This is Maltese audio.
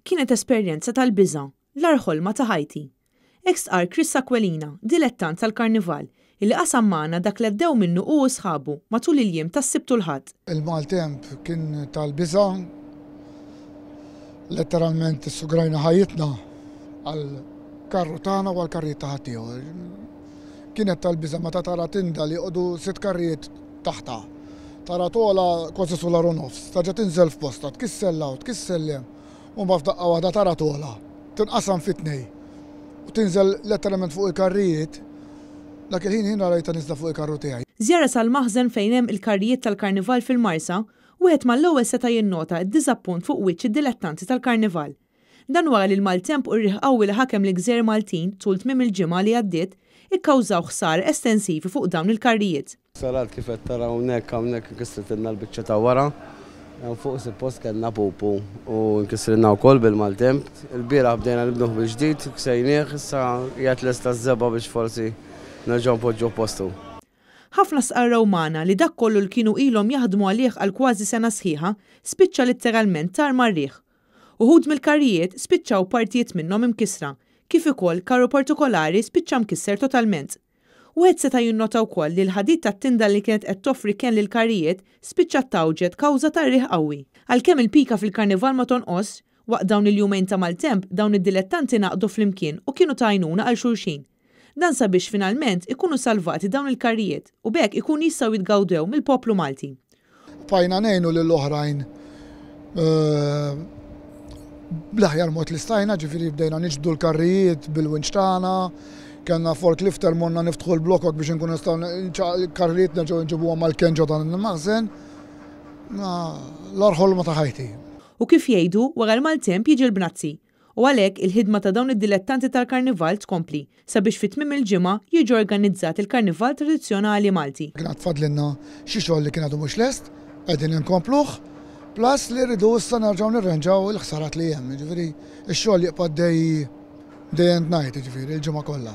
Kienet esperjenza tal-biża', l-agħar ħolma ta' ħajti. Hekk stqarr Chris Aquilina, dilettant tal-Karnival, illi qasam magħna dak li għaddew minnu hu u sħabu matul il-jiem tas-Sibt u l-Ħadd. Il-maltemp kien tal-biża', letteralment issugrajna ħajjitna għall-karru tagħna u għall-karrijiet ta' ħaddieħor. Kienet tal-biża' meta tara tinda li joqogħdu sitt karrijiet taħtha. Tara togħla kważi sular u nofs, terġa' tinżel f'postha, tkisser 'l hawn, tkisser 'l hemm, u mbagħad f'daqqa waħda tara togħla, tinqasam fi tnejn u tinżel letteralment fuq il-karrijiet, dak il-ħin jiena rajtha nieżla fuq il-karru tiegħi. Żjara sal-maħżen fejn hemm il-karrijiet tal-Karnival fil-Marsa, wieħed mal-ewwel seta' jinnota d-diżappunt fuq wiċċ id-dilettanti tal-Karnival. Dan wara li l-maltemp u r-riħ qawwi li ħakem lill-gżejjer Maltin tul tmiem il-ġimgħa li għaddiet ikkawżaw ħsara estensivi fuq dawn il-karrijiet. Ħsarat kif qed tara hawnhekk, hawnhekk inkissritilna l-biċċa ta' wara. Hemm fuq suppost kellna pupu u nkissrilna wkoll bil-maltemp. Il-bieraħ bdejna nibnuh mill-ġdid, ksejnieh, issa qiegħed lest għaż-żebgħa biex forsi nerġgħu npoġġuh postu. Ħafna stqarrew magħna li dak kollu li kienu ilhom jaħdmu għalih għal kważi sena sħiħa spiċċa litteralment tar mar-riħ. Uħud mill-karrijiet spiċċaw partijiet minnhom imkissra, kif ukoll karru partikolari spiċċa mkisser totalment. Wieħed seta' jinnota wkoll li l-ħadid tat-tinda li kienet qed toffri kenn lill-karrijiet spiċċat tgħawġet kawża tar-riħ qawwi. Għalkemm il-pika fil-Karnival ma tonqosx, waqt dawn il-jumejn ta' maltemp dawn id-dilettanti ngħaqdu flimkien u kienu ta' għajnuna għal xulxin. Dan sabiex finalment ikunu salvati dawn il-karrijiet u b'hekk ikunu jistgħu jitgawdew mill-poplu Malti. Bqajna ngħinu lil oħrajn bl-aħjar mod li stajna, ġifieri bdejna niġbdu l-karrijiet bil-winch tagħna, kellna forklifter morna niftħu l-blokok biex inkunu nistgħu l-karrijiet nerġgħu nġibuhom mal-kenn ġo dan il-maħżen. L-agħar ħolma ta' ħajti. U kif jgħidu, wara l-maltemp jiġi l-bnazzi. U għalhekk il-ħidma ta' dawn id-dilettanti tal-Karnival tkompli sabiex fi tmiem il-ġimgħa jiġi organizzat il-Karnival tradizzjonali Malti. Kien għad fadlilna xi xogħol li kien għadu mhux lest, qegħdin inkompluh, plus li rridu issa nerġgħu nirranġaw il-ħsarat li hemm, jiġifieri x-xogħol jibqa' għaddej day and night, jiġifieri l-ġimgħa kollha.